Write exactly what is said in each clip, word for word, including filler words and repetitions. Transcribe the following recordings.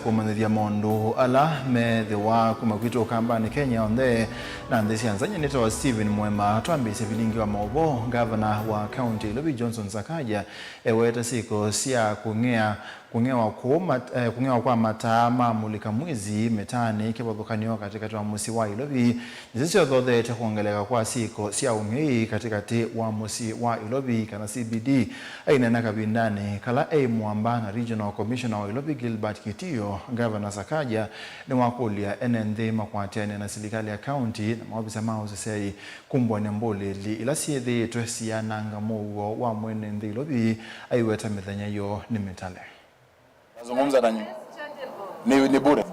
Kũmanyĩthya maũndũ ala meethĩwa kuma kwitũ Ũkambanĩ Kenya onthe na nthĩ sya nza, nyie nĩtawa Stephen Mwema. Twambĩĩsye vilingi wa maũvoo. Ngavana wa kaunti ya Ilovi Johnson Sakaja eweta syĩko sya kũng'ea, kũng'ewa kũu mat-, eh, kũng'ewa kwa mataa ma mũlika mwĩzi mĩtaanĩ kĩvathũkany'o katĩkatĩ wa mũsyĩ wa Ilovi nĩsyo syothotheete kwongeleka kwa syĩko sya ũng'ei katĩkatĩ wa mũsyĩ wa Ilovi kana C B D. Aineena kavindanĩ kala eĩ mũamba na Regional Commissioner wa Ilovi Gilbert Kitio, Ngavana Sakaja nĩwakũlya ene nthĩ makwatĩanĩa na silikalĩ ya kaunti na maovisa ma ũseseĩ kũmbũany'a mbũlĩli ila syĩthĩĩtwe siyananga mũuo wa mwene nthĩ Ilovi, aiweta mĩthenya yoo nĩ mĩtale. Nazungumza na nyinyi. Ni, ni bure.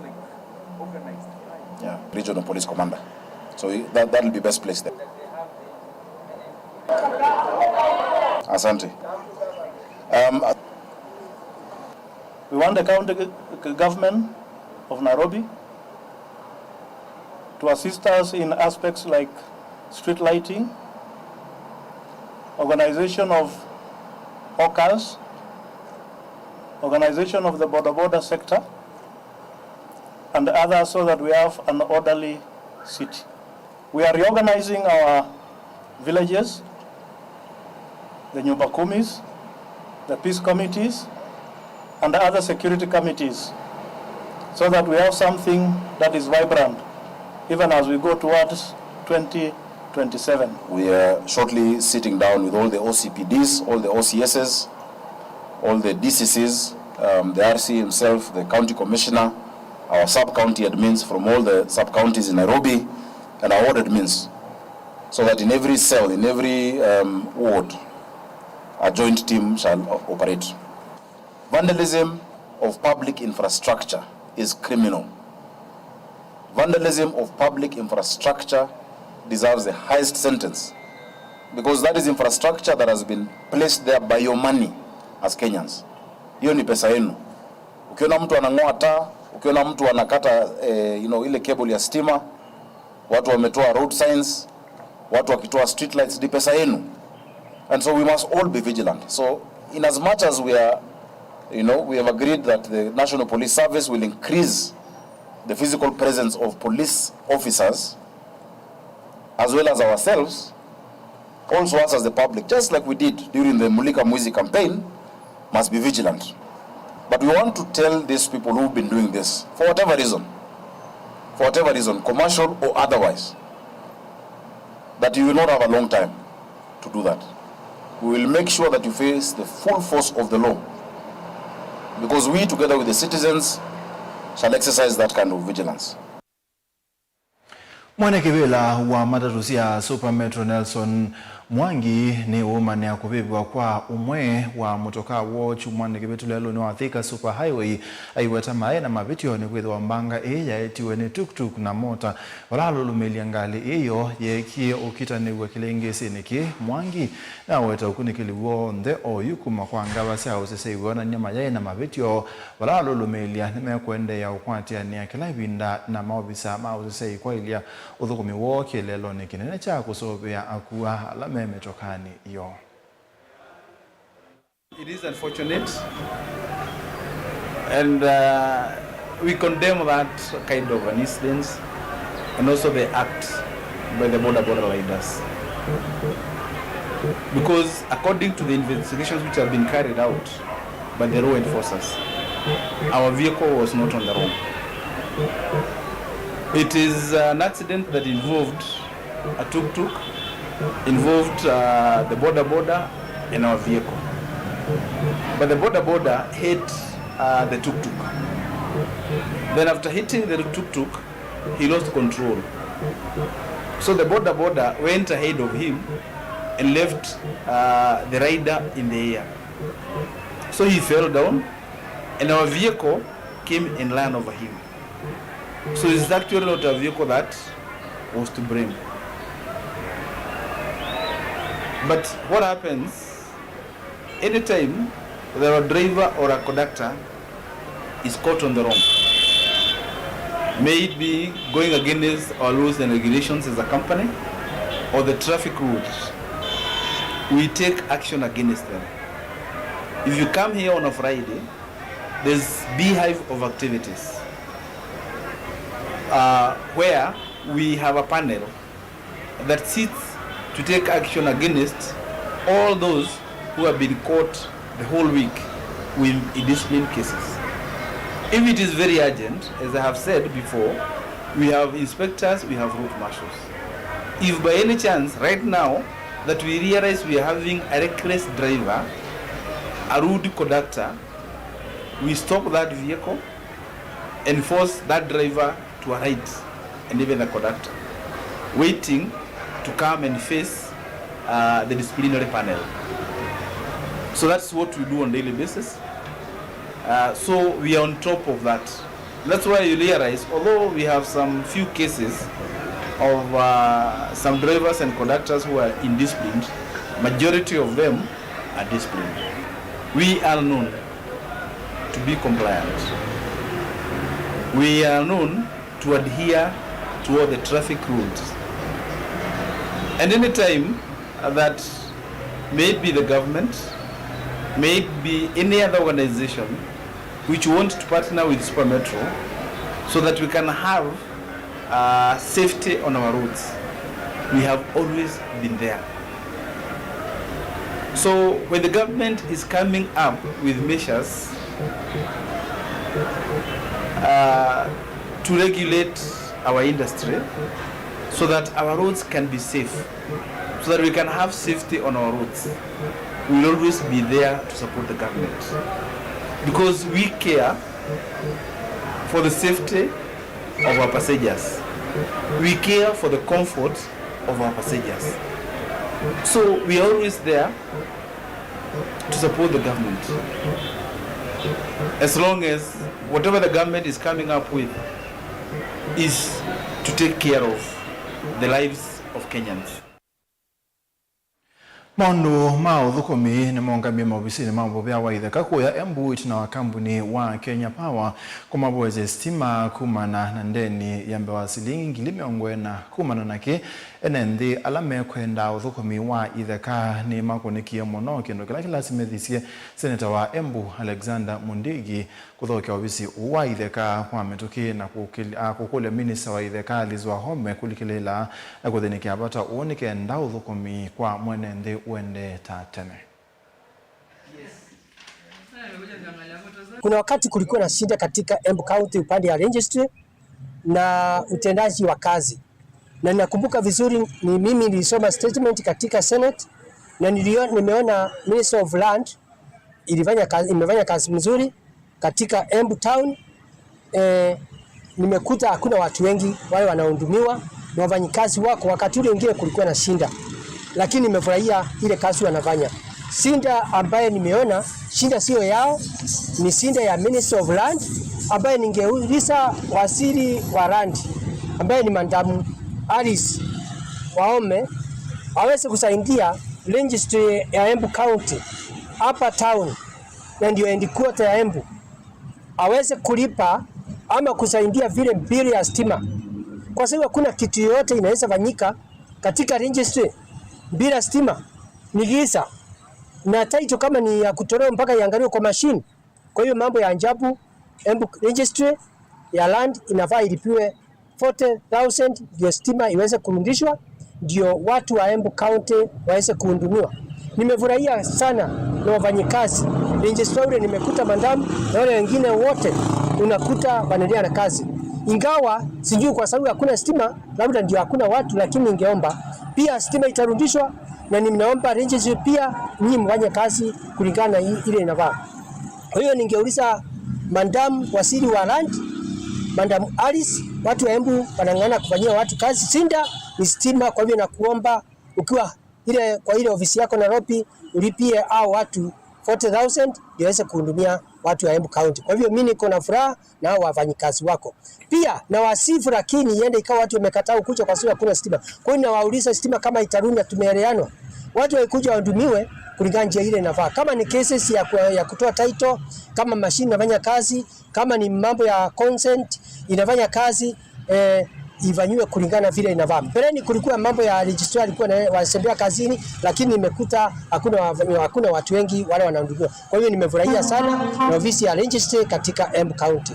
Yeah, Regional Police Commander. So he- that, that'll be best place there. Asante. Um, we want the county g- g- government of Nairobi to assist us in aspects like street lighting, organization of hawkers, organization of the boda boda sector, and others, so that we have an orderly city. We are reorganizing our villages, the Nyumba Kumis, the peace committees, and other security committees, so that we have something that is vibrant even as we go towards twenty twenty-seven. We are shortly sitting down with all the O C P Ds, all the O C Ss, all the D C Cs, um, the R C himself, the county commissioner, our sub-county admins from all the sub-counties in Nairobi, and our ward admins, so that in every cell, in every, um, ward, a joint team shall o- operate. Vandalism of public infrastructure is criminal. Vandalism of public infrastructure deserves the highest sentence, because that is infrastructure that has been placed there by your money as Kenyans. Hiyo ni pesa yenu. Ukiona mtu anang'oa taa, ukiona mtu anakata, eh, you know, ile cable ya stima, watu wametoa road signs, watu wakitoa street lights, ni pesa yenu. And so we must all be vigilant. So in as much as we are, you know, we have agreed that the National Police Service will increase the physical presence of police officers as well as ourselves, also us as the public, just like we did during the Mulika Mwizi campaign, must be vigilant. But we want to tell these people who've been doing this, for whatever reason, for whatever reason, commercial or otherwise, that you will not have a long time to do that. We will make sure that you face the full force of the law, because we, together with the citizens, shall exercise that kind of vigilance. Mwene kĩvĩla wa matatũ sya Super Metro Nelson Mwangi nĩ ũũmanĩa kũvĩvw'a kwa ũmwe wa mũtokaa woo kyumwanĩ kĩvĩtu lelũnĩ wa Thika Super Highway. Aiweta maĩ na mavĩtyo nĩ kwĩthĩwa mbanga ĩĩ yaetiwe nĩ tuk-tuk na mota. Vala alũlũmĩĩlya ngalĩ ĩyo yeekie ũkitanĩw'a kĩlĩngĩsĩnĩ kĩĩ, Mwangi naweta ũkunĩkĩli w'onthe oyu kuma kwa ngava sya ũseseĩ wĩonany'a mayaĩ na mavĩtyo. Vala alũlũmĩĩlya nĩmekũendeea ũkwatĩanĩa kĩla ĩvinda na maovisa ma ũseseĩ kwaĩlya ũthũkũmi woo kĩeleelonĩ kĩnene kya kũsũvĩa akua ala me mĩtokanĩ yoo. It is unfortunate, and, uh, we condemn that kind of an incident and also the act by the boda boda riders. Because according to the investigations which have been carried out by the law enforcers, our vehicle was not on the wrong. It is an accident that involved a tuk-tuk, involved, uh, the boda boda and our vehicle. But the boda boda hit, uh, the tuk-tuk. Then after hitting the tuk-tuk, he lost control. So the boda boda went ahead of him and left, uh, the rider in the air. So he fell down, and our vehicle came and ran over him. So it's actually not a vehicle that was to blame. But what happens anytime that a driver or a conductor is caught on the wrong, may it be going against our laws and regulations as a company or the traffic rules, we take action against them. If you come here on a Friday There's beehive of activities, uh, where we have a panel that sits to take action against all those who have been caught the whole week with indisciplined cases. If it is very urgent, as I have said before, we have inspectors, we have route marshals. If by any chance right now that we realize we are having a reckless driver, a rude conductor, we stop that vehicle and force that driver to alight, and even the conductor, waiting to come and face, uh, the disciplinary panel. So that's what we do on daily basis. Uh, so we are on top of that. That's why you realize, although we have some few cases of, uh, some drivers and conductors who are indisciplined, majority of them are disciplined. We are known to be compliant. We are known to adhere to all the traffic rules. And any time that maybe the government, maybe any other organization which want to partner with Super Metro so that we can have, uh, safety on our roads, we have always been there. So when the government is coming up with measures, uh, to regulate our industry so that our roads can be safe, so that we can have safety on our roads, we will always be there to support the government, because we care for the safety of our passengers. We care for the comfort of our passengers. So we are always there to support the government, as long as whatever the government is coming up with is to take care of the lives of Kenyans. Maũndũ ma ũthũkũmi nĩmaũngamie maovisinĩ ma mũvĩa wa itheka kũya Embu ĩtina wa kambuni wa Kenya Power kũmavoesya sitima kumana na ndeni ya mbee wa silingi ngili mĩongo ĩna. Kumana na kĩ, ene nthĩ ala mekwenda ũthũkũmi wa itheka nĩmakũnĩkie mũno, kĩndũ kĩla kĩlasimithisye seneta wa Embu Alexander Mundigi kũthokya ovisi ũũ wa itheka kwa mĩtũkĩ na kũkĩl-, a, kũkũlya minista wa itheka Alice Wahome kũlikĩlĩĩla na kũthĩnĩkĩa vata ũũ nĩ kenda ũthũkũmi kwa mwene nthĩ ũendee ta tene. Kuna wakati kulikuwa na shida katika Embu County upande ya registry na utendaji wa kazi, na ninakumbuka vizuri ni mimi nilisoma statement katika Senate na nilio-, nimeona Minister of Land ilifanya kazi, imefanya kazi mzuri katika Embu Town. Eh, nimekuta hakuna watu wengi wale wanahudumiwa na wafanyikazi wako. Wakati ule wengine kulikuwa na shida, lakini nimefurahia ile kazi wanafanya. Shida ambaye nimeona, shida sio yao, ni shida ya Minister of Land, ambaye ningeuliza waziri wa land ambaye ni Madam Alice Wahome aweze kusaidia registry ya Embu County hapa town, na ndio headquarter ya Embu, aweze kulipa ama kusaidia vile bill ya stima, kwa sababu hakuna kitu yoyote inaweza fanyika katika registry bila stima, ni giza, na title kama ni ya kutolewa mpaka iangaliwe kwa machine. Kwa hiyo mambo ya ajabu, Embu registry ya land inafaa ilipiwe forty thousand ndio stima iweze kurudishwa, ndio watu wa Embu County waweze kuhudumiwa. Nimefurahia sana na wafanyikazi. Registrar ule nimekuta Madam na wale wengine wote unakuta wanaendelea na kazi. Ingawa sijui kwa sababu hakuna stima, labda ndio hakuna watu, lakini ningeomba pia stima itarudishwa, na ninaomba registry pia nyinyi mfanye kazi kulingana na i-, ile inafaa. Kwa hiyo ningeuliza Madam Waziri wa Land, Madam Alice, watu wa Embu wanang'ana kufanyia watu kazi, shida ni stima. Kwa hivyo nakuomba ukiwa ile, kwa ile ofisi yako Nairobi, ulipie hao watu forty thousand ndio waweze kuhudumia watu wa Embu County. Kwa hivyo mimi niko na furaha na hao wafanyikazi wako. Pia nawasifu, lakini iende ikawa watu wamekataa kuja kwa sababu hakuna stima. Kwa hiyo nawauliza, stima kama itarudi na tumeeleanwa, watu wakuja wahudumiwe kulingana njia ile inafaa. Kama ni cases ya ku-, ya kutoa title, kama machine inafanya kazi, kama ni mambo ya consent inafanya kazi, eh, ifanyiwe kulingana vile inafaa. Mbeleni kulikuwa mambo ya registrar alikuwa na wasembea kazini, lakini nimekuta hakuna wa-, hakuna watu wengi wale wanahudumiwa. Kwa hiyo nimefurahia sana na ofisi ya registrar katika Embu County.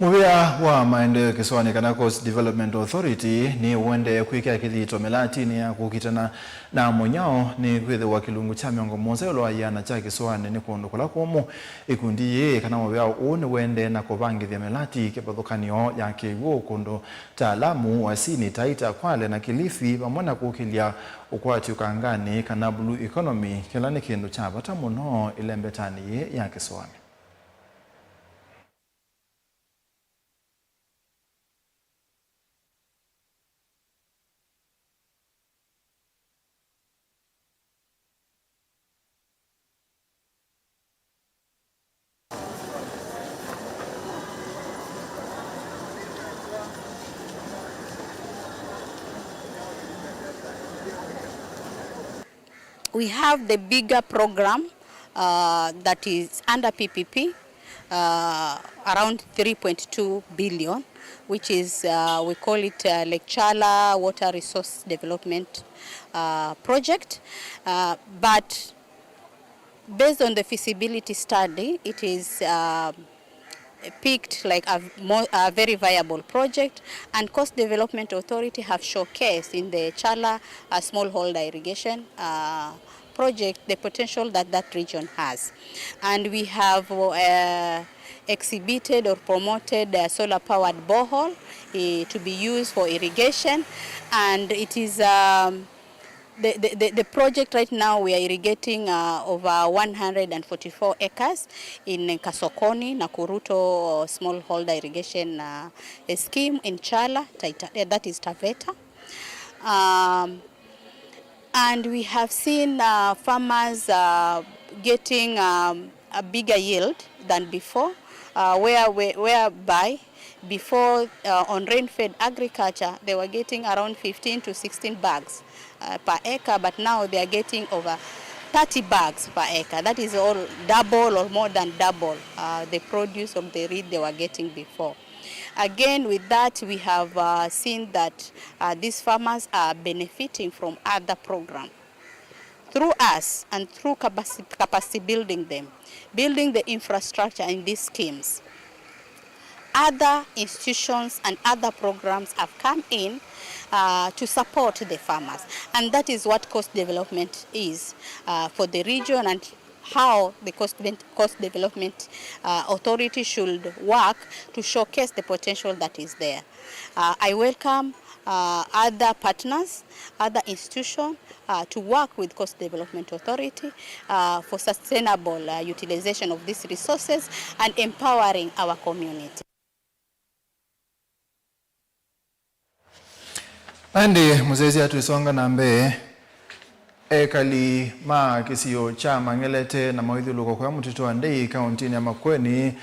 Mũvĩa wa maendeeo kĩsoanĩ kana Coast Development Authority nĩ ũendee kwĩkĩa kĩthito mĩlatinĩ ya kũkitana na mũnyao nĩ kwĩthĩwa kĩlungu kya mĩongo mũonza ĩũlũ wa ĩana kya kĩsoanĩ nĩ kũndũ kũla kũmũ. Ĩkundi yĩĩ kana mũvĩa ũũ nĩwendee na kũvangĩthya mĩlati kĩvathũkany'o ya kĩw'ũ kũndũ ta Lamu, Uasin, Taita, Kwale na Kilifi, vamwe na kũkĩlya ũkwati ũkanganĩ kana blue economy, kĩla nĩ kĩndũ kya vata mũno ĩlembetanĩ yĩĩ ya kĩsoanĩ. We have the bigger program, uh, that is under P P P, uh, around three point two billion, which is, uh, we call it, uh, Lake Chala Water Resource Development, uh, Project. Uh, but based on the feasibility study, it is, uh, picked like a, mo-, a very viable project, and Coast Development Authority have showcased in the Chala, uh, smallholder irrigation, uh, project the potential that that region has. And we have, uh, exhibited or promoted a solar powered borehole, eh, to be used for irrigation, and it is, um, the, the, the, the project right now we are irrigating, uh, over one hundred and forty-four acres in Kasokoni, Nakuruto smallholder irrigation, uh, scheme in Chala, Taita, eh, that is Taveta. Um, and we have seen, uh, farmers, uh, getting, um, a bigger yield than before, uh, where, where, whereby before, uh, on rain-fed agriculture, they were getting around fifteen to sixteen bags, uh, per acre, but now they are getting over thirty bags per acre. That is all double or more than double, uh, the produce of the reed they were getting before. Again, with that, we have, uh, seen that, uh, these farmers are benefiting from other programs. Through us and through capacity, capacity building them, building the infrastructure in these schemes, other institutions and other programs have come in, uh, to support the farmers, and that is what coast development is, uh, for the region, and how the Coast, Coast Development, uh, Authority should work to showcase the potential that is there. Uh, I welcome, uh, other partners, other institutions, uh, to work with Coast Development Authority, uh, for sustainable, uh, utilization of these resources and empowering our community. Na ĩndĩ mũsyaĩĩsya twĩsonga na mbee, ekali ma kĩsio kya Mang'elete na maũithyũlũko kũya mũtitũ wa Ndei kaũntĩnĩ ya Makueni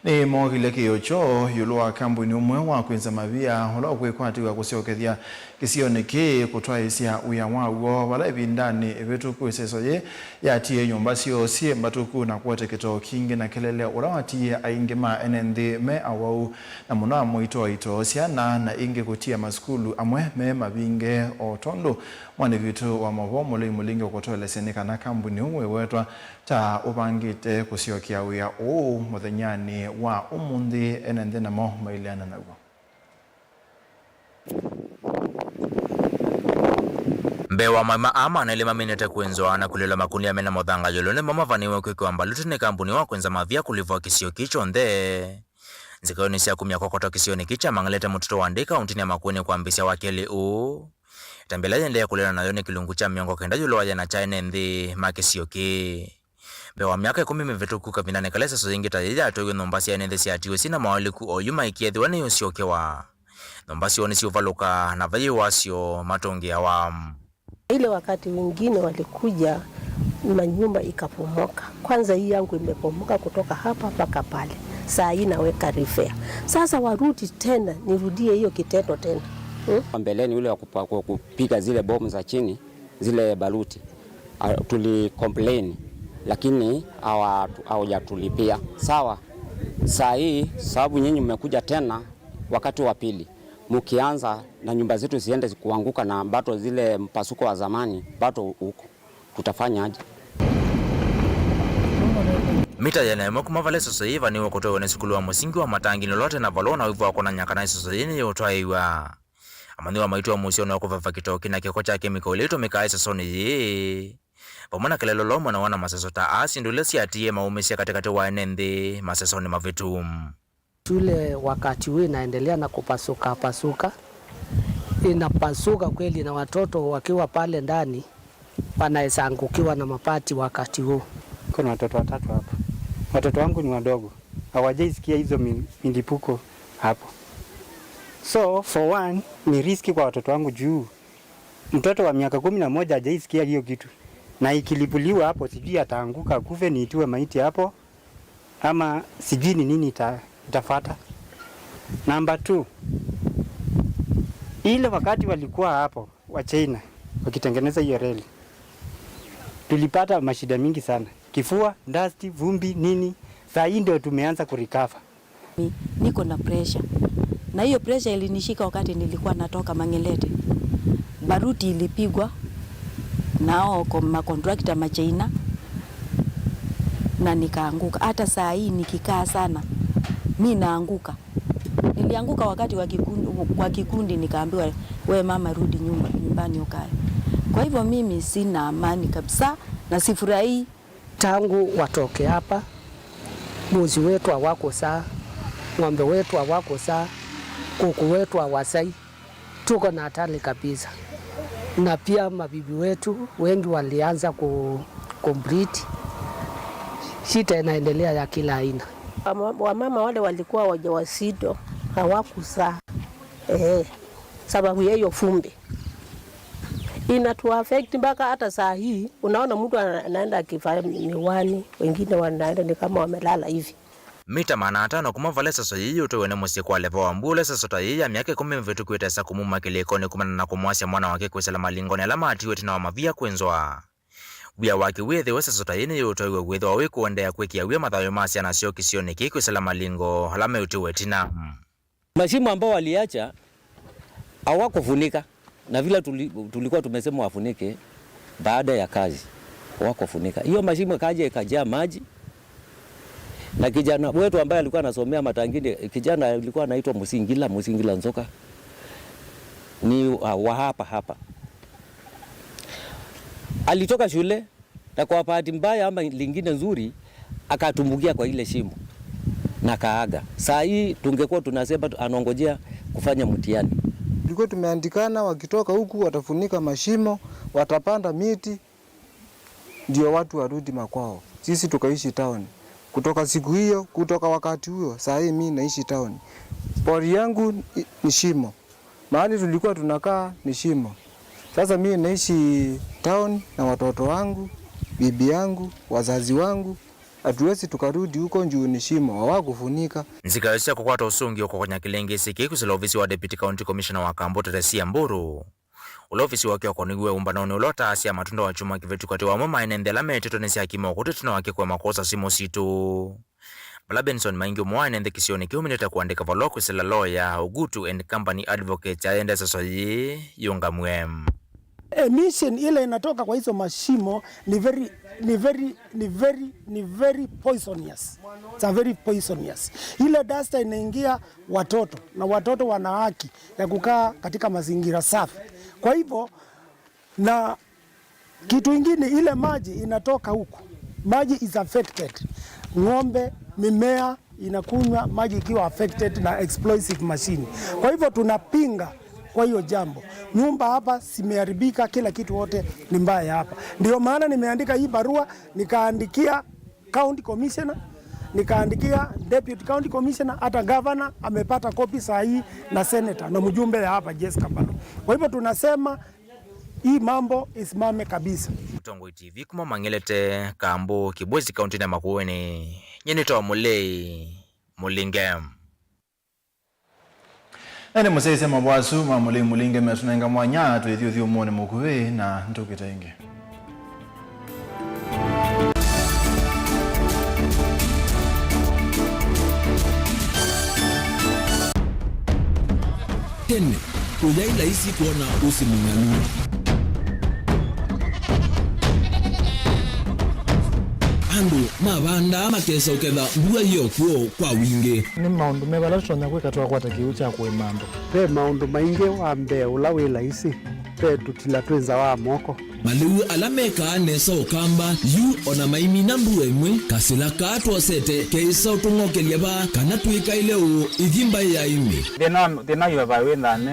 nĩmookilye kĩĩo kyoo ĩũlũ wa kambuni ũmwe wa kwĩnza mavia ũla ũkwĩkwatĩw'a kũsyokethya kĩsionĩ kĩĩ kũtwaĩĩsya wĩa waw'o, vala ĩvindanĩ ĩvĩtũku ĩseso yĩĩ yatie nyũmba syoo syĩ mbatũku na kũete kĩtoo kingĩ na kelele, ũla watie aingĩ ma ene nthĩ me awau, na mũno amwe itoaitoo syana na ĩngĩ kũtia masukulu amwe me mavinge, o tondũ mwandĩki witũ wa maũvoo Mũlei Mũlingi ũkũtũelesya nĩ kana kambuni ũũ wĩwetwa ta ũvangĩte kũsyokea wĩa ũũ mũthenyanĩ wa ũmũnthĩ, ene nthĩ namo maileana naw'o. Mbee wa maima aa mana elĩ maminĩte kwĩnzwa na kũlĩlwa makũnia mena mũthanga ĩũlũ, nĩmo mavaniwe kwĩkĩwa mbaluti nĩ kambuni wa kwĩnza mavia kũlivwa kĩsio kĩĩ kyonthe. Nzikaĩonĩ sya kumya kokoto kĩsionĩ kĩĩ kya Mang'elete mũtitũ wa Ndei kaũntĩnĩ ya Makueni kwambĩĩsya wa kelĩ ũũ, ĩtambya ĩla yĩendee kũleana nayo nĩ kĩlungu kya mĩongo kenda ĩũlũ wa ĩana kya ene nthĩ ma kĩsio kĩĩ. Mbee wa myaka ĩkũmi mĩvĩtũku, kavindanĩ kala ĩseso yĩngĩ ta yĩĩ yatwaiwe, nyũmba sya ene nthĩ syatiwe syĩ na moaĩlĩku oyu maikĩethĩwa nĩyũsyokewa. Nyũmba syoo nĩsyũvalũka na vaiĩ wasyo matũngĩawa. Ile wakati wengine walikuja, manyumba ikapomoka. Kwanza hii yangu imepomoka kutoka hapa mpaka pale. Saa hii naweka repair. Sasa warudi tena, nirudie hiyo kitendo tena. Hmm? Mbeleni ule wa kupa-, ku-, kupiga zile bomu za chini, zile baluti, ah, tuli complain, lakini hawa-, hawajatulipia. Sawa, Saa hii, sababu nyinyi mmekuja tena wakati wa pili, mkianza na nyumba zetu ziende kuanguka na bado zile mpasuko wa zamani bado huko, tutafanya aje? Mita ĩana ĩmwe kuma vala ĩsoso yĩĩ ĩvanĩĩwe kũtwaĩwa nĩ sukulu wa mũsingi wa Matangi nĩlote na vala ũna wĩvo wa kwonany'a kana ĩsoso yĩĩ nĩyĩũtwaĩwa. Amanyĩw'a maitũ wa mũsyonĩ wa kũveva kĩtoo kĩna kĩko kya kemiko ila itũmĩkaa ĩsosonĩ yĩĩ, vamwe na kelelolo mwana wana maseso ta aa syĩndũ ila syatiie maũmĩsya katĩkatĩ wa ene nthĩ masesonĩ mavĩtu. Shule wakati huu inaendelea na kupasuka pasuka, inapasuka kweli, na watoto wakiwa pale ndani wanaweza angukiwa na mabati wakati huu. Kuna watoto watatu hapa, watoto wangu ni wadogo, hawajaisikia hizo mi-, milipuko hapo. So for one, ni riski kwa watoto wangu juu mtoto wa miaka kumi na moja hajaisikia hiyo kitu, na ikilipuliwa hapo, sijui ataanguka akufe, niitiwe maiti hapo, ama sijui ni nini ita-, itafuata. Number two, ile wakati walikuwa hapo wa China wakitengeneza hiyo reli, tulipata mashida mingi sana, kifua, dust, vumbi, nini. Saa hii ndio tumeanza kurecover. Ni-, niko na pressure. Na hiyo pressure ilinishika wakati nilikuwa natoka Mang'elete. Baruti ilipigwa na hao ko-, makontrakta ma China na nikaanguka. Hata saa hii nikikaa sana, mi naanguka. Nilianguka wakati wa kikundi, kwa kikundi nikaambiwa, "We mama, rudi nyumba, nyumbani ukae." Kwa hivyo mimi sina amani kabisa na sifurahii. Tangu watoke hapa, mbuzi wetu hawakuzaa, ng'ombe wetu hawakuzaa, kuku wetu hawazai. Tuko na hatari kabisa. Na pia mabibi wetu wengi walianza ku-, kubleed. Shida inaendelea ya kila aina. Wama-, wamama wale walikuwa wajawazito hawakuzaa. Eh, sababu ya hiyo vumbi. Inatuaffect mpaka hata saa hii, unaona mtu ana-, anaenda akivaa miwani, wengine wanaenda ni kama wamelala hivi. Mita maana atano kuma vala ĩsoso yĩĩ yĩũtwaĩwe nĩ mũsyĩ kwa Leva wa Mbu, ũla ĩsoso ta yĩĩ ya myaka ĩkũmi mĩvĩtũku ĩtesa kũmuma kĩlĩkonĩ kumana na kũmwasya mwana wake kwĩsĩla malingoni ala maatiwe ĩtina wa mavia kwĩnzwa. Wia wake wĩthĩwe ĩsoso ta yĩĩ nĩyĩũtwaĩwe wĩthĩwa wĩ kũendeea kwĩkĩa wia mathayũ ma syana syoo kĩsionĩ kĩĩ kwĩsĩla malingo ala meũtiwe ĩtina. Mashimo ambao waliacha hawakufunika, na vile tuli-, tulikuwa tumesema wafunike baada ya kazi, hawakufunika. Hiyo mashimo ikaja ikajaa maji, na kijana wetu ambaye alikuwa anasomea Matangini, kijana alikuwa anaitwa Musingila, Musingila Nzoka, ni wa, wa hapa hapa. Alitoka shule, na kwa bahati mbaya ama lingine nzuri, akatumbukia kwa ile shimo na kaaga. Saa hii tungekuwa tunasema tu-, anaongojea kufanya mtihani. Tulikuwa tumeandikana, wakitoka huku watafunika mashimo, watapanda miti, ndio watu warudi makwao. Sisi tukaishi town. Kutoka siku hiyo, kutoka wakati huo, saa hii mi naishi town. Pori yangu i-, ni shimo. Mahali tulikuwa tunakaa ni shimo. Sasa mimi naishi town na watoto wangu, bibi yangu, wazazi wangu. Hatuwezi tukarudi huko juu ni shimo, hawakufunika. Nzika sya kũkwata ũsũngĩo kũkonya kĩlĩngĩsĩ kĩĩ kwĩsĩla ovisi wa Deputy County Commissioner wa Kambo Teresia Mburu, ũla ovisi wake ũkoniw'e ũmbanonĩ ũla ũtaasya matunda wa kyumwa kĩvĩtũku atĩ wamwe maenenthela metetwe nĩ syakima ũkũtũ ĩtina wake kũema kwosa simũ sitũ. Vala Benson Maingi, ũmwe wa ene nthĩ kĩsionĩ kĩu, ũminĩte kũandĩka valũa kwĩsĩla loya Ogutu and Company Advocates, ayenda ĩsoso yĩĩ yĩũngamw'e. Emission ile inatoka kwa hizo mashimo ni very, ni very, ni very, ni very poisonous. It's a very poisonous. Ile dust inaingia watoto, na watoto wana haki ya kukaa katika mazingira safi. Kwa hivyo, na kitu ingine, ile maji inatoka huku, maji is affected. Ng'ombe, mimea inakunywa maji ikiwa affected na explosive machine. Kwa hivyo tunapinga kwa hiyo jambo. Nyumba hapa zimeharibika, kila kitu wote ni mbaya hapa. Ndio maana nimeandika hii barua, nikaandikia county commissioner, nikaandikia deputy county commissioner, hata governor amepata kopi saa hii na senator na mjumbe ya hapa Jessica Mbalo. Kwa hivyo tunasema hii mambo isimame kabisa. Mũtongoi T V kuma Mang'elete, Kambo, Kibwezi, kaunti ya Makueni. Nyie nĩtawa Mũlei Mũlinge. Na nĩ mũsyaĩĩsya mavoo asu ma Mũlei Mũlinge metũnenga mwanya twĩthyũthyũmũnĩ mũkuvĩ na nĩtũkĩte ĩngĩ. Kũyaĩ laisi kwona ũsĩ mũng'alu. Andũ mavandaa makesa ũketha mbua yĩ o kw'o kwa wingĩ. Nĩ maũndũ meva ala tũtonya kwĩka twakwata kĩw'ũ kya kũĩma andũ? Ve maũndũ maingĩ. Wa mbee ũla wĩ laisi, ve tũtila twĩ nza wa moko. Malĩu ala mekaa nesa Ũkamba yu o na maimina mbua ĩmwe, kasĩla kaa twosete keĩsa ũtũng'okelya vaa kana twĩkaĩle ũũ ĩthi mbaĩ ya ĩmĩ. Thĩna, thĩna wĩ vaa wĩ nthane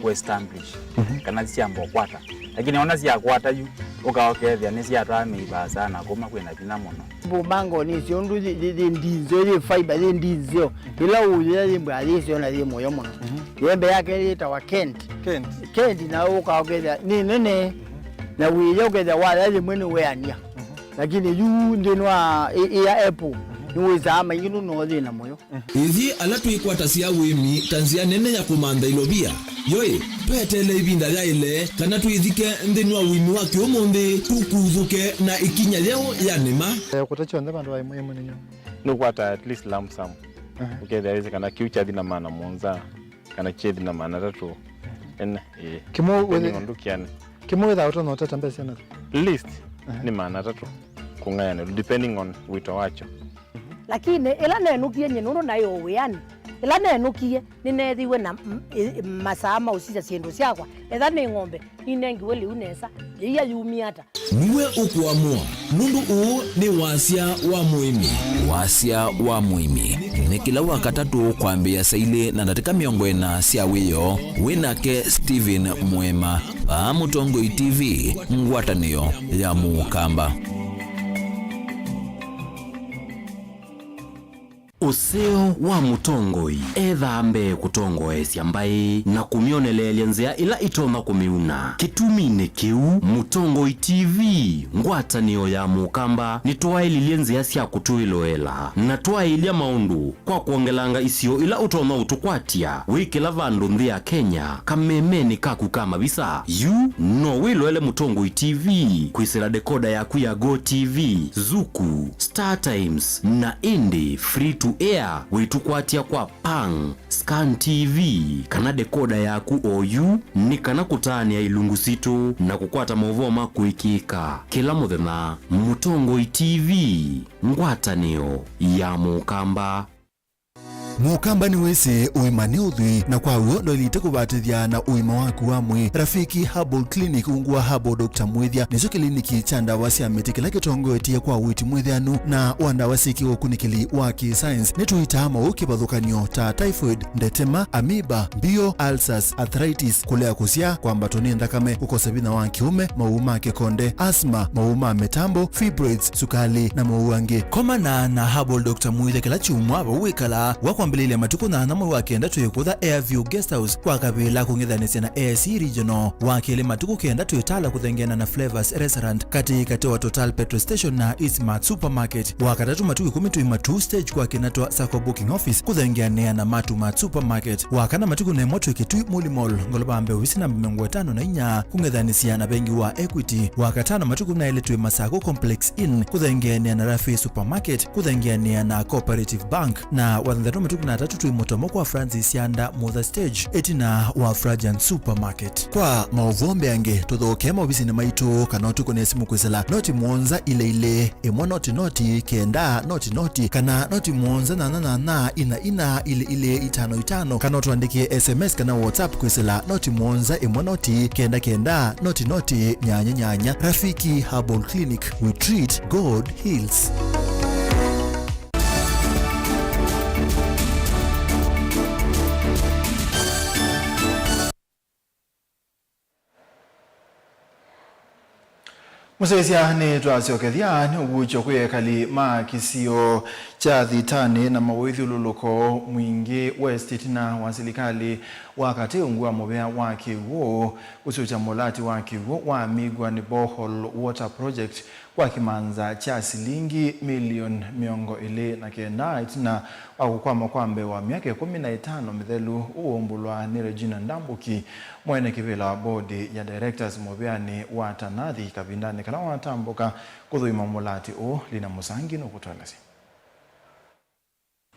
kũ establish, mhm, kana syamba ũkwata. Lakini ona syakwata yu, ũka ũkethĩa nĩsyatwaa mĩi vaasa na kũma kwĩna vinya mũno. Mbũmango nĩsyo ũndũ yĩ, yĩ, yĩ ndinzeo, yĩ fiber, yĩ ndinzeo. Ĩla ũyĩa yĩ mbwa yĩsyo na yĩ mũyo mũno. Mhm. Yembe yake yĩtawa Kent. Kent. Kent na ũka ũkethĩa nĩ nene, na wĩya ũkethĩa waya yĩmwe nĩ weania. Mhm. Lakini yu nthĩnĩ wa ĩ, ĩ ya apple, mhm, nĩwĩsaa maingĩ nũno thĩna mũyo. Ithyĩ ala twĩkwatasya ũĩmi ta nzĩa nene ya kũmantha ilovia, yoĩ, tweteele ĩvinda yaĩle kana twĩthike nthĩnĩ wa ũĩmi wa kĩũmũnthĩ, tũkuthũke na ĩkinya yeũ ya nĩma. Eh, kũta kyonthe vandũ va ĩmwe ĩmwe nĩnyo. Nũkwata at least lump sum. Aha. Ũkethĩa wĩsĩ kana kĩu kyathi na maana mũonza, kana kyethi na maana atatũ. Ene, ĩĩ. Kĩmwe depending wĩthĩ-, on ndũkĩane. Kĩmwe wĩthaa ũtonya ũtata mbesa na? Least, aha, nĩ maana atatũ kũng'ayanĩlwa, depending on wĩto wakyo. Lakini ĩla nenũkie nyie nũndũ naĩ o wĩanĩ, ĩla nenũkie nĩneethĩiwe na m-, ĩ-, masaa ma ũsisya syĩndũ syakwa, etha nĩ ng'ombe, ninengiwe lĩu nesa, yĩia yumie ata? Nue ũkũamũa, nũndũ ũũ nĩ wasya wa mũĩmi. Wasya wa mũĩmi nĩ kĩla Wakatatũ kwambĩĩa saa ilĩ na ndatĩka mĩongo ĩna sya wĩoo. Wĩ nake Stephen Mwema, vaa Mũtongoi T V, ngwatanĩo ya Mũkamba. Ũseo wa mũtongoi ethaa mbee kũtongoesya mbaĩ na kũmyoneleelya nzĩa ila itonya kũmĩuna. Kĩtuminĩ kĩu, Mũtongoi T V, ngwatanĩo ya Mũkamba, nĩtwaĩlilye nzĩa sya kũtwĩloela na twaĩlya maũndũ kwa kwongelanga isio ila ũtonya ũtũkwatya wĩ kĩla vandũ nthĩ ya Kenya, kamemenĩ kaku ka mavisa. Yu no wĩloele Mũtongoi T V kwĩsĩla dekoda yaku ya Go T V, Zuku, Star Times, na ĩndĩ free to air wĩtũkwatya kwa Pang, Scan T V, kana dekoda yaku oyu, nĩ kana kũtaanĩa ilungu sitũ na kũkwata maũvoo ma kũĩkĩĩka kĩla mũthenya. Mũtongoi T V, ngwatanĩo ya Mũkamba. Mũkamba nĩwĩsĩ ũima nĩ ũthwii, na kwa w'o ndwaĩlĩte kũvatĩthya na ũima waku wa mwĩĩ. Rafiki Herbal Clinic ungu wa Herbal Doctor Mwĩthya nĩkyo kĩliniki kya ndawa sya mĩtĩ kĩla kĩtongoetye kwa ũiiti mwĩthĩanu na wa ndawa syĩkĩwe ũkunĩkĩli wa kĩ-science. Nĩtũitaa maũũ kĩvathũkany'o ta typhoid, ndetema, amoeba, mbio, ulcers, arthritis, kũlea kũsyaa, kwambatwa nĩ nthakame, kũkosa vinya wa kĩũme, maũũ ma kĩkonde, asthma, maũũ ma mĩtambo, fibroids, sukali, na maũũ angĩ. Komana na Herbal Doctor Mwĩthya kĩla kyumwa vau wĩkalaa, wa kwambĩlĩlya matukũ nyanya mwei wa kenda twĩkũtha Airview Guest House kwa kavĩla kũng'ethanĩsya na A S E Regional, wa kelĩ matukũ kenda twĩ Tala kũthengeana na Flavors Restaurant, katĩ katĩ wa Total Petrol Station na Eastmart Supermarket, wa katatũ matukũ ĩkũmi twĩ Matuu Stage kwa kĩna twa Sacco Booking Office kũthengeanĩa na Matuu Mart Supermarket, wa kana matukũ nemwa twĩ Kĩtui Muli Mall, ngolova mbee ovisi namba mĩongo ĩtano na inya, kũng'ethanĩsya na vengi wa Equity. Wa katano matukũ naĩlĩ twĩ Masako Complex Inn, kũthengeanĩa na Rafi Supermarket, kũthengeanĩa na Cooperative Bank, na wa thanthatũ matukũ na atatũ twĩ Mũtomo kwa Francis Yanda Mutha Stage, ĩtina wa Frajan Supermarket. Kwa maũvoo mbeange, tũthokee maovisinĩ maitũ kana ũtũkũne simũ kwĩsĩla noti mũonza ilĩ ilĩ, ĩmwe noti noti, kenda noti noti, kana noti mũonza nyanya nyanya, ina ina, ilĩ ilĩ, itano itano, kana ũtũandĩkĩe S M S kana WhatsApp kwĩsĩla noti mũonza ĩmwe noti, kenda kenda, noti noti, nyanya nyanya. Rafiki Herbal Clinic, we treat, God heals. Mũsyaĩĩsya, nĩtwasyokethya nĩ ũvuũkyo kwĩ ekali ma kĩsio kya Thitanĩ na mawĩthyũlũlũko Mwingĩ West ĩtina wa silikalĩ wa katĩ ungu wa mũvea wa kĩw'ũ kũsũkya mũlati wa kĩw'ũ wa Migwani Borehole Water Project kwa kĩmanza kya silingi milioni mĩongo ĩlĩ na kenda ĩtina wa kũkwama kwa mbee wa myaka ĩkũmi na ĩtano mĩthelu ũũmbũlwa nĩ Regina Ndambuki, mwene kĩvĩla wa bodi ya directors mũvĩanĩ wa Tanathi, kavindanĩ kala watambũka kũthũima mũlati ũũ. Lina Mũsangi nũkũtũelesya.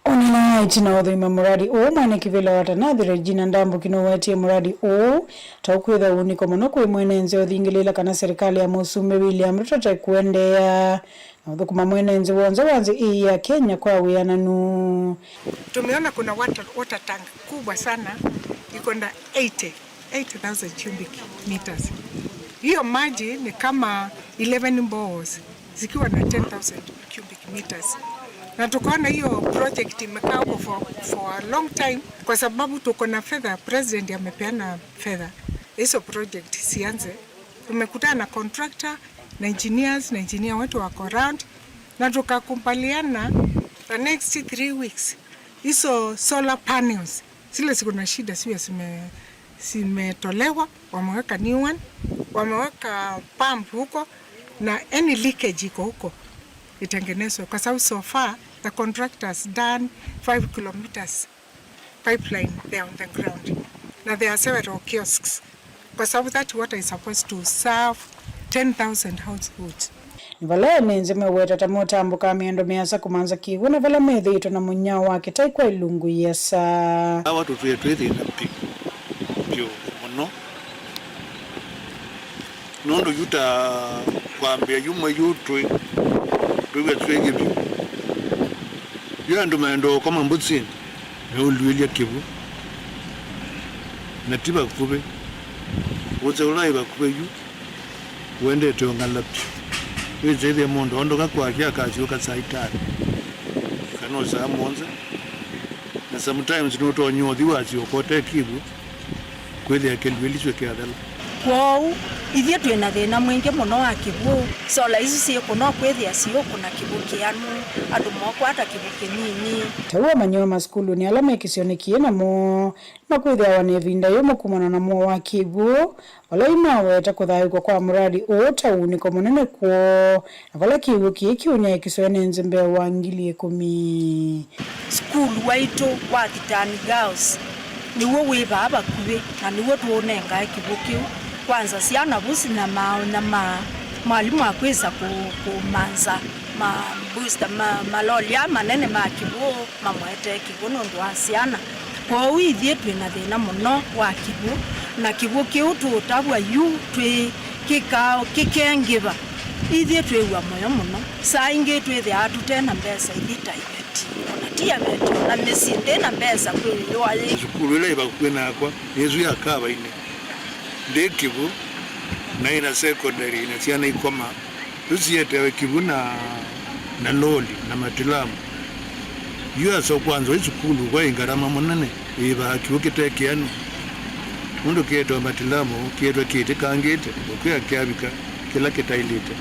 Ũneenaa wa Ĩtina wa ũthũima mũradi ũũ, mwene kĩvĩla wa Tanathi Regina Ndambuki nũwetie mũradi ũũ ta ũkwĩthwa wunĩko mũno kwĩ mwene nzĩ ũthingĩlĩĩla kana serikali ya Mũsumbĩ William Ruto ta ĩkũendeea na ũthũkũma mwene nzĩ w'onthe wa nzĩ ĩĩ ya Kenya kwa wĩananu. Tumeona kuna water, water tank kubwa sana, iko na eighty, eighty thousand cubic meters. Hiyo maji ni kama eleven boreholes zikiwa na ten thousand cubic meters. Na tukaona hiyo project imekaa huko for, for a long time, kwa sababu tuko na fedha, president amepeana fedha hizo project sianze. Tumekutana na contractor na engineers, na engineer wetu wako around, na tukakubaliana the next three weeks hizo solar panels zile ziko na shida ziwe zime-, zimetolewa, wameweka new one, wameweka pump huko, na any leakage iko huko itengenezwe, kwa sababu so far the contractors done five kilometers pipeline there on the ground, na there are several kiosks, kwa sababu that water is supposed to serve ten thousand households. Nĩ vala ene nzĩ meweta ta motambũkaa mĩendo mĩasa kũmanza kĩw'ũ na vala methĩĩtwe na mũnyao wa kĩtai kwa ilungu iasa. Awa tũtwĩe twĩ thĩna vyũ, vyũ mũno. Nũndũ yu ta kwambĩa yu mwei yu twĩ, twĩw'a twĩ kĩvyũ. Yu andũ maenda ũkoma mbũsinĩ, meũluĩlya kĩw'ũ. Na ti vakuvĩ. Ũsĩ ũla wĩ vakuvĩ yu, wendete ũng'ala vyũ. Wĩsĩthya mũndũ ondoka kwake akasyoka saa itano, kana o saa mũonza. Na sometimes nũtonya ũthi wasyoka ũte kĩw'ũ. Kwĩthĩa kĩluĩli kyo kĩathela. Kwoou, ithyĩ twĩ na thĩna mwingĩ mũno wa kĩw'ũ. Sola isu syĩkũna o kwĩthĩa siũkũna kĩw'ũ kĩanu, andũ mokwata kĩw'ũ kĩnini. Ta ũmanyĩwa masukulunĩ ala me kĩsionĩ kĩĩ namo, na kwĩthĩawa na ĩvinda yũmũ kumana na mũo wa kĩw'ũ, vala imaweta kũthayũũkw'a kwa mũradi ũũ ta ũunĩko mũnene kwoo, na vala kĩw'ũ kĩĩ kĩũnyaĩĩkĩswe ene nzĩ mbee wa ngili ĩkũmi. Sukulu waitũ wa Thitani Girls nĩw'o wĩ vaa vakuvĩ, na nĩw'o tũũnengae kĩw'ũ kĩu. Kwanza syana vu sinyamaa ũnyamaa, mwalimũ akwĩsa kũ-, kũmanza ma booster, ma, maloli aa manene ma kĩw'ũ mamwetee kĩw'ũ nũndũ wa syana. Kwoou ithyĩ twĩ na thĩna mũno wa kĩw'ũ, na kĩw'ũ kĩu tũũtavw'a yu twĩ kĩkao kĩkengĩva, ithyĩ twĩw'a mũyo mũno. Saa ingĩ twĩthĩawa tũte na mbesa ithi ta iveti, o na ti aveti, o na mĩsyĩ ndĩ na mbesa kwĩyũa yĩ. Sukulu ĩla ĩ vakuvĩ nakwa nĩ ĩsu ya Kavainĩ, ndĩ kĩw'ũ, na ĩna secondary, na syana ikomaa. Yu sietewe kĩw'ũ na, na loli na matilamu. Yu asa kwanza ĩ sukulu kwa ĩ ngarama mũnene, ĩĩvaa kĩw'ũ kĩte kĩanu. Nũndũ kĩetewe matilamu, kĩetwe kĩtĩkangĩte, ũkwĩa kĩavika kĩla kĩtaĩlĩte.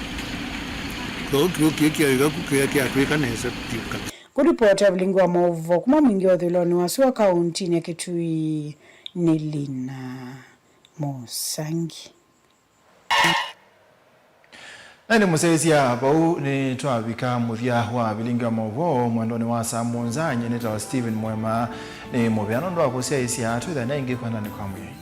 Kwoou kĩw'ũ kĩĩ kĩavika ku kĩya kĩatw'ĩka nesa vyũ kabisa. Kũlipota vilingi wa maũvoo kuma mwingĩ wa ũthũĩlonĩ wa sua kaũntinĩ ya Kitui nĩ Lina Mũsangi. Na nĩ mũsyaĩĩsya, vau nĩtwavika mũthya wa vilingi wa maũvoo mwendonĩ wa saa mũonza. Nyie nĩtawa Stephen Mwema. Nĩ mũvea nũndũ wa kũsyaĩĩsya. Twĩthane ĩngĩ kwendanĩ kwa Mwĩai.